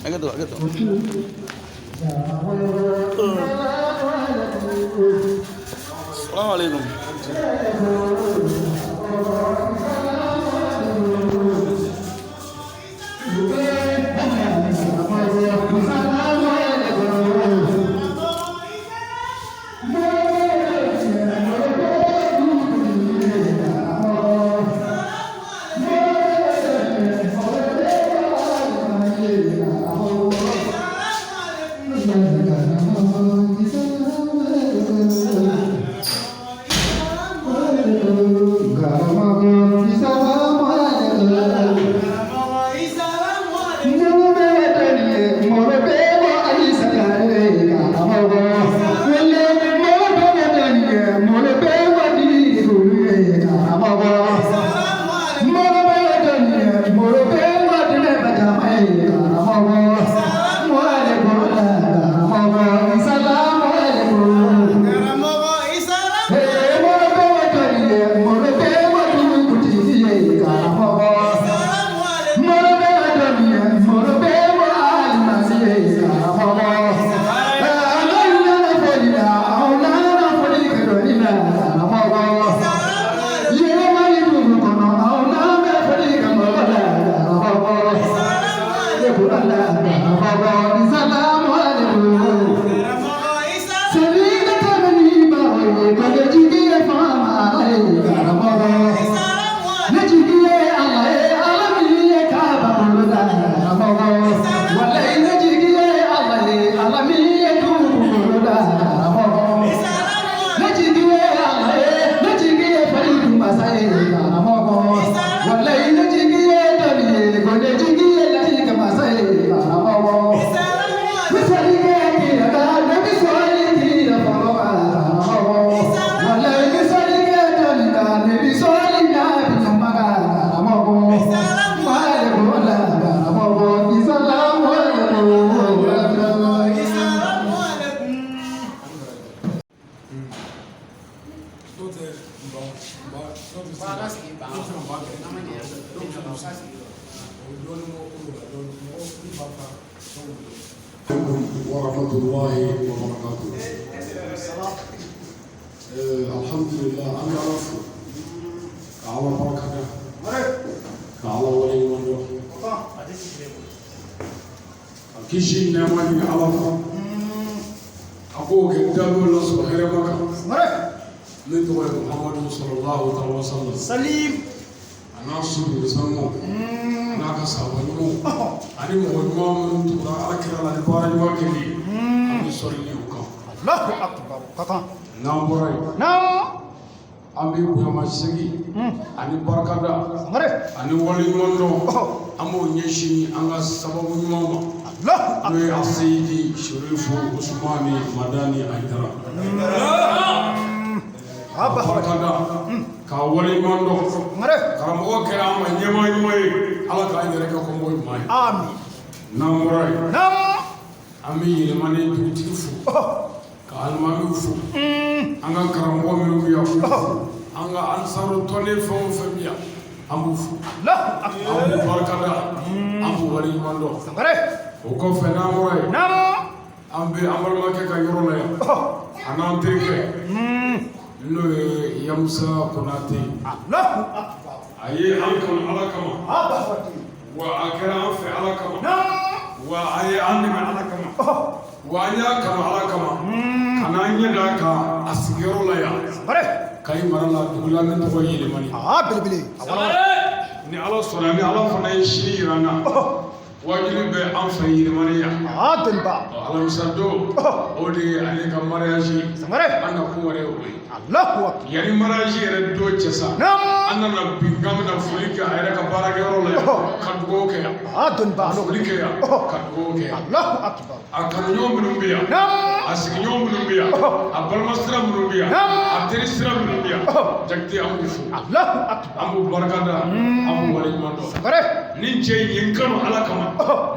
Hakɛ to, hakɛ to. Salamu alaikum. Warahmatullahi wabarakatuh. Alhamdulillah, an bɛ Ala fo ka Ala barika da ka Ala waleɲuman dɔn ka kisi nɛɛma ɲini Ala fɛ a k'o kɛ danbew lasɔrɔ hɛrɛma kan min tɔgɔ ye Muhamadu sallallahu alaihi wa sallam. Salim. A n'a so sanuw a n'a ka sahaba ɲumanw ani mɔgɔ ɲuman minnu tugura Ala kira la ni baara ɲuman kɛli ye, an bɛ sɔli ni o kan. Allahu akbar. Ka kan. N'an bɔra yen, Naam. an bɛ bonyamasegin ani barikada Sangare. ani waleɲuman dɔn, an b'o ɲɛsin an ka sababu ɲuman ma, Allahu n'o ye Aseyidi Sherifu Usumani Madani Hayidara. akbar. Barikada k'a waleɲuman dɔn. Sangare. Karamɔgɔ kɛra an ma ɲɛmaa ɲuman ye, Ala k'an yɛrɛ kɛ kɔmɔgɔ ɲuman ye. Amin. N'an bɔra yen, Naam. an bɛ Yɛlɛmani dugutigi fo ka alimamiw fo, an ka karamɔgɔ minnu bɛ yan k'u fo, an ka ansaru tɔnden fɛn o fɛn bɛ yan, an b'u fo. Allahu akbar. An b'u barikada, an b'u waleɲuman dɔn. Sangare. O kɔfɛ, n'an bɔra yen, Naam. an bɛ an balimakɛ ka yɔrɔ la yan, a n'an terikɛ, n'o ye Yamusa Konate. Allahu akbar. A ye an kanu Ala kama, Abba. wa a kɛra an fɛ Ala kama, Naam. wa a ye an dɛmɛ Ala kama, wa an y'a kanu Ala kama ka n'an ɲɛ d'a kan a sigiyɔrɔ la yan. Sangare. Kayi mara la, dugu la min tɔgɔ ye Yɛlɛmani. Ah, belebele. A wala wala. Ni Ala sɔnna, ni Ala fana ye sini yira an na, wajibi bɛ an fɛ Yɛlɛmani yan. Ah, dɔnniba. Alamisa don, o de ye ale ka mariage ye. Sangare. An na kun wɛrɛ ye o ye. Allahu akbar. Yanni mariage yɛrɛ don cɛ sa, Naam. an nana bi k'an bɛna foli kɛ a yɛrɛ ka baarakɛyɔrɔ la yan, ka dugawu kɛ yan. Ah, dɔnniba. Foli kɛ yan, ka dugawu kɛ yan. Allahu akbar. A kanuɲɔgɔn minnu bɛ yan, Naam. a sigiɲɔgɔn minnu bɛ yan, a balima sira minnu bɛ yan, Naam. a teri sira minnu bɛ yan, Jakite, an b'u fo. Allahu akbar. An b'u barika da, an b'u waleɲuman dɔn. Sangare. Nin cɛ in ye n kanu Ala kama,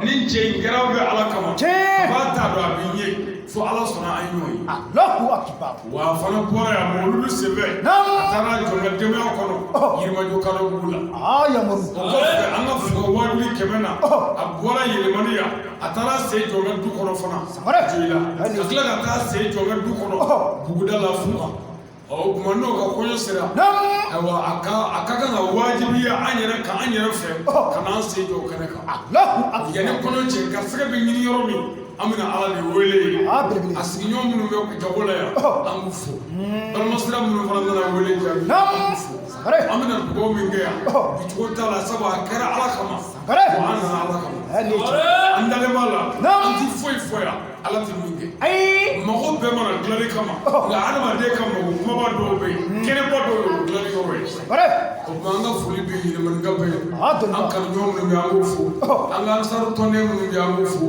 nin cɛ in kɛra an fɛ Ala kama. Tiɲɛ. A b'a ta dɔn. dɔn a bɛ n ye fo Ala sɔnna an ye ɲɔgɔn ye. Allahu akbar. Wa a fana bɔra yan mɔlulu senfɛ. Naam. A taara jɔ ka denbaya kɔnɔ Yirimajɔ Kadɔbugu la. Aa Yamaru. O kɔfɛ an ka fuga wajuli 100 na, a bɔra Yɛlɛmani yan, a taara sen jɔ n ka du kɔnɔ fana. Sangare. Joyila. Ka tila ka taa sen jɔ n ka du kɔnɔ buguda la Fuga. Ɔ o tuma n'o ka kɔɲɔ sera. Naam. Ayiwa a ka kan ka wajibiya an yɛrɛ kan an yɛrɛ fɛ ka n'an sen jɔ o kɛnɛ kan. Allahu akbar. Yanni kɔɲɔ cɛ garisɛgɛ bɛ ɲini yɔrɔ min, an bɛna Ala de wele. Aa belebele. A sigiɲɔgɔn minnu bɛ jago la yan, an b'u fo. Balimasira minnu fana nana wele jaabi, an Naam. b'u fo. Sangare. An bɛna dugawu min kɛ yan, bi cogo t'a la, sabu a kɛra Ala kama. Sangare. Wa an nana Ala kama. Ɛ nin ye tiɲɛ. An dalen b'a la, Naam. an ti foyi fɔ yan, Ala ti min kɛ. Ayi. Mago bɛɛ mana dilanni kama, nka adamaden ka mago kumaba dɔw bɛ yen, kɛnɛba dɔw ye, o dilanni yɔrɔ ye. Sangare. O tuma an ka foli bɛ Yɛlɛmanika bɛɛ ye. Aa dɔnniba. An kanuɲɔgɔn minnu bɛ yen, an b'u fo. An ka ansaru tɔnden minnu bɛ yen, an b'u fo.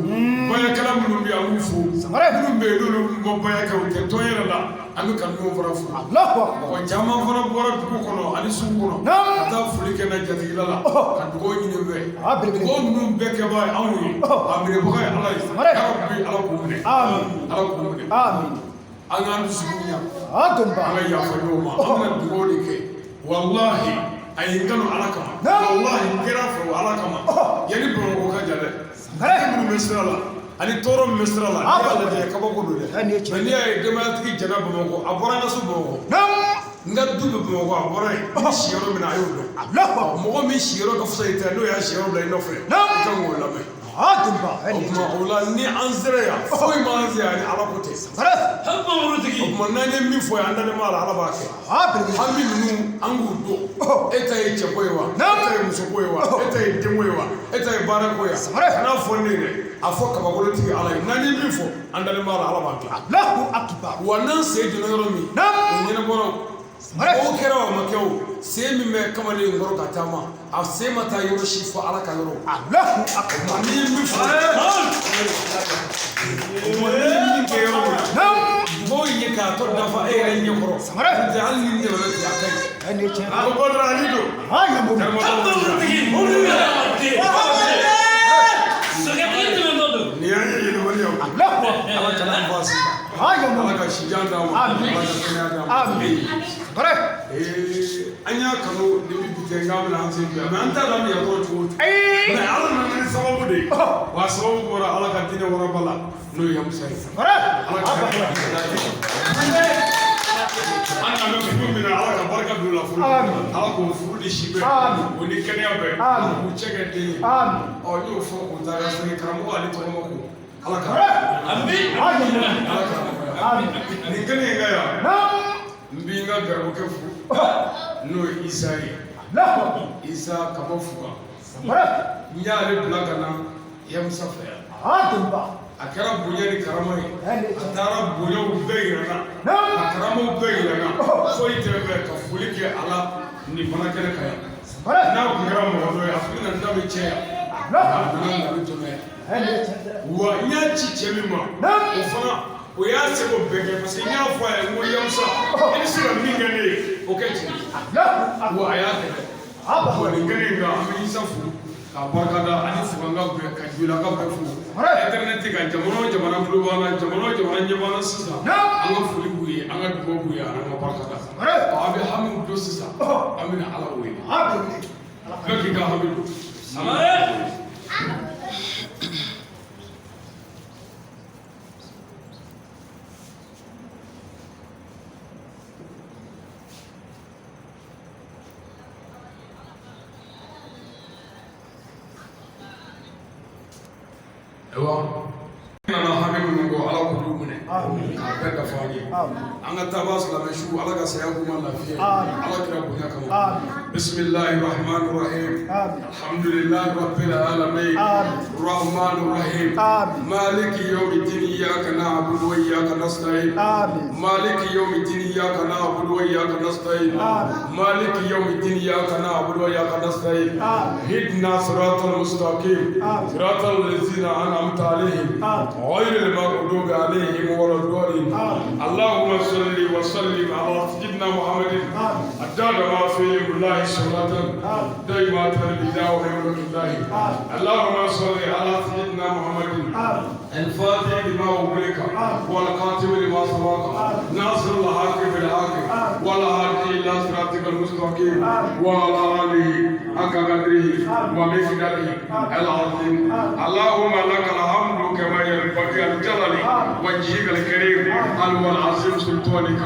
Baɲakɛla minnu bɛ yen, an b'u fo. Sangare. Minnu bɛ yen n'olu ma baɲa kɛ, u tɛ tɔn yɛrɛ la, an bɛ kanuɲɔgɔnw fana fo. Allahu akbar. Mɔgɔ caman fana bɔra dugu kɔnɔ ani sugu kɔnɔ. Naam. Ka taa foli kɛ na jatigila la. Ka dugawu ɲini n fɛ. Aa belebele. Dugawu ninnu bɛɛ kɛbaa ye anw ye. A minɛbaga ye Ala ye. Sangare. Yarabi Ala k'u minɛ. Amin. Ala k'u minɛ. Amin. An k'an dusukun ɲa. Aa dɔnniba. An ka yafa ɲɔgɔn ma. An bɛna dugawu de kɛ. Walahi a ye n kanu Ala kama. Naam. Walahi n kɛra fɛ o Ala kama. Yanni Bamakɔ ka jan dɛ. Sangare. Minnu bɛ sira la ani tɔɔrɔ min bɛ sira la. Aa N'i y'a lajɛ kabako don dɛ. Ɛ nin ye tiɲɛ. Mais n'i y'a ye denbayatigi jɛnna Bamakɔ, a bɔra n ka so Bamakɔ. Naam. N ka du bɛ Bamakɔ, a bɔra yen. N si yɔrɔ min na a y'o dɔn. Allahu akbar. Mɔgɔ min si yɔrɔ ka fisa i ta ye, n'o y'a si yɔrɔ bila i nɔfɛ. Naam. I kan k'o lamɛn. Aa dɔnniba. Ɛ O nin ye tuma tiɲɛ. o la ni an sera yan, foyi m'an se yan ni Ala ko tɛ. Sangare. O tuma n'an ye min fɔ yan, an dalen b'a la Ala b'a kɛ. Aa belebele. Hami ninnu an k'u don. E ta ye cɛko ye wa? Naam. E ta ye musoko ye wa? E ta ye denko ye wa? E ta ye baarako ye wa? Sangare. Kan'a fɔ ne ye dɛ, a fɔ kabakolotigi Ala ye. N'an ye min fɔ, an dalen b'a la Ala b'a kɛ. Allahu akbar. Wa n'an sen donna yɔrɔ min, Naam. o ɲɛnabɔra o. Sangare. O kɛra o a ma kɛ o, sen min bɛ kamalen in kɔrɔ ka taama, a sen ma taa yɔrɔ si fɔ Ala ka yɔrɔ. Allahu akbar. N'i ye min fɔ, o tuma n'i ye min kɛ yɔrɔ min na, Naam. dugawu in ye k'a tɔ dafa e yɛrɛ ɲɛ kɔrɔ. Sangare. N'o tɛ hali ni n dɛmɛna ten, a ka ɲi. Ɛ nin ye tiɲɛ. Ko Badara Ali don. Aa Yamaru. Nin y'an ye Yɛlɛmani ye. Allahu akbar. Ala kana an baasi. Aa Yamaru. Ala ka sijan d'an ma. Amin. Ala ka kɛnɛya d'an ma. Amin. Sangare. Ee, an y'a kanu depuis bi tɛ k'an bɛna an sen fɛ, mais an t'a dɔn an bɛ yan kɔrɔ cogo o cogo. Ayi. Mais Ala nana ni sababu de ye. Wa sababu bɔra Ala ka diinɛ waraba la, n'o ye Yamusa ye. Sangare. Ala ka an na bɛ furu min na, Ala ka barika don o la furu. Amin. Ala k'o furu di si bɛɛ. Amin. O ni kɛnɛya bɛɛ. Amin. K'u cɛ kɛ den ye. Amin. Ɔ n y'o fɔ k'o taa ka segin karamɔgɔ ale tɔgɔma ko Ala ka Sangare. Aa Yamaru. Ala ka Amin. nin kɛnɛ in ka yan. Naam. N b'i ka garibukɛ fo n'o ye Isa ye. Allahu akbar. Isa ka bɔ Fuga. Sangare. N y'ale bila ka na Yamusa fɛ yan. Aa dɔnniba. A kɛra bonya ni karama ye. Ɛ nin ye A tiɲɛ. taara bonyaw bɛɛ yira n na. Naam. Ka karamaw bɛɛ yira n na. Foyi tɛ bɛɛ ka foli kɛ a la nin fana kɛnɛ kan yan. Sangare. N'a tun kɛra mɔgɔ dɔ ye, a tun bɛna n da bɛ cɛ yan. Allahu A akbar. nana n da bɛ tɔnɔ yan. Ɛ nin ye tiɲɛ dɛ. Wa n y'a ci cɛ min ma, Naam. o fana o y'a seko bɛɛ kɛ parce que n y'a fɔ a ye n ko Yamusa, i bɛ se ka min kɛ ne ye, o kɛ cɛ ye. Allahu akbar. Wa a y'a kɛ dɛ. Aa Wa Bakari. nin kɛnɛ in kan, an bɛ Isa fo k'a barikada ani Fuganka bɛɛ ka Joyilaka bɛɛ fo. Sangare. Internet kan jamana o jamana tulo b'an na, jamana o jamana ɲɛ b'an na sisan. Naam. An ka foli b'u ye, an ka dugawu b'u ye, ani an ka barikada. Sangare. Ɔ a bɛ hamiw don sisan, an bɛna Ala wele. Aa belebele. Ala ka. Bɛɛ k'i ka hami don. Ayiwa, n nana hami minnu kɔ, Ala k'olu minɛ. Amin. K'a bɛɛ dafa an ye. Amin. An ka taabaa silamɛ su, Ala ka saya k'u ma lafiya ye. Amin. Ala kira bonya kama. Amin. Bisimilahi rahmani rahim. Amin. Alhamdulilahi rabbil alamin. Amin. Rahmani rahim. Amin. Maliki yawmi din iyyaka na'budu wa iyyaka nasta'in. Amin. Maliki yawmi din iyyaka na'budu wa iyyaka nasta'in. Amin. Maliki yawmi din iyyaka na'budu wa iyyaka nasta'in. Amin. Ihdina siratal mustaqim. Amin. Siratal ladzina an'amta alaihim. Amin. غير المغضوب عليهم ولا الضالين. آمين. اللهم صل وسلم على سيدنا محمد آمين. أدار ما في الله صلاة آمين. دائما بدعوة الله. آمين. اللهم صل على سيدنا محمد آمين. الفاتح لما أغلق والخاتم لما سبق ناصر الحق بالحق والهادي إلى صراطك المستقيم وعلى آله حق قدره ومقداره العظيم. اللهم لك الحمد كما ينبغي لجلال وجهك الكريم والعظيم سلطانك.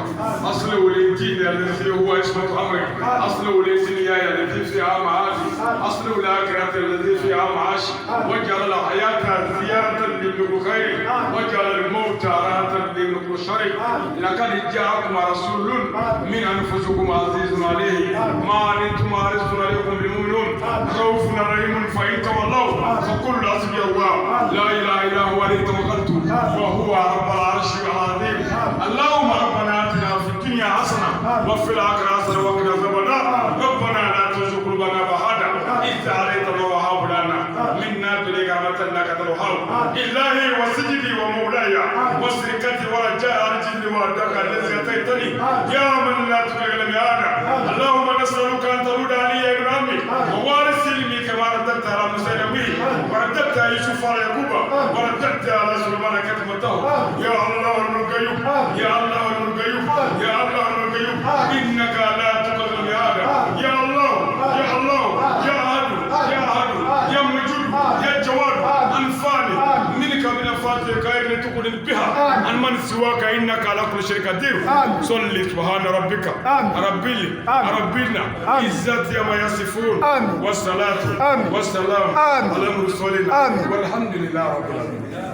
أصل الدين الذي هو عصمة أمرك، أصل الدنيا التي فيها معاشي، أصل الآخرة الذي فيها معاشي، واجعل الحياة زيادة لكل خير، واجعل الموت راحة لكل شر. لقد جاءكم رسول من أنفسكم عزيز عليه ما عنتم حريص عليكم بالمؤمنون رؤوف رحيم، فإن تولوا فقل حسبي الله لا إله إلا هو عليه توكلت وهو رب العرش العظيم. اللهم ربنا آتنا في الدنيا حسنة وفي الآخرة حسنة وقنا عذاب النار. ربنا لا تزغ قلوبنا بعد إذ هديتنا وهب لنا من لدنك رحمة إنك أنت الوهاب. إلهي وسيدي ومولاي وسرقتي ورجاء أرجني وأدعك الذي أتيتني يا من لا تبلغ الميعاد. اللهم نسألك أن ترد علي ابن عمي ووارث علمي كما رددت على مسيلمي ورددت على يوسف على يعقوب ورددت على سليمان كتمته. يا الله الغيوب، يا الله الغيوب، يا الله الغيوب، إنك لا تبلغ الميعاد. يا الله، يا الله، يا عدو، يا عدو، يا موجود، يا جواد، أنفاني منك من الفاتحة خير تقول بها عن من سواك إنك على كل شيء قدير. صلي سبحان ربك ربي ربنا عزة ما يصفون والصلاة والسلام على المرسلين والحمد لله رب العالمين.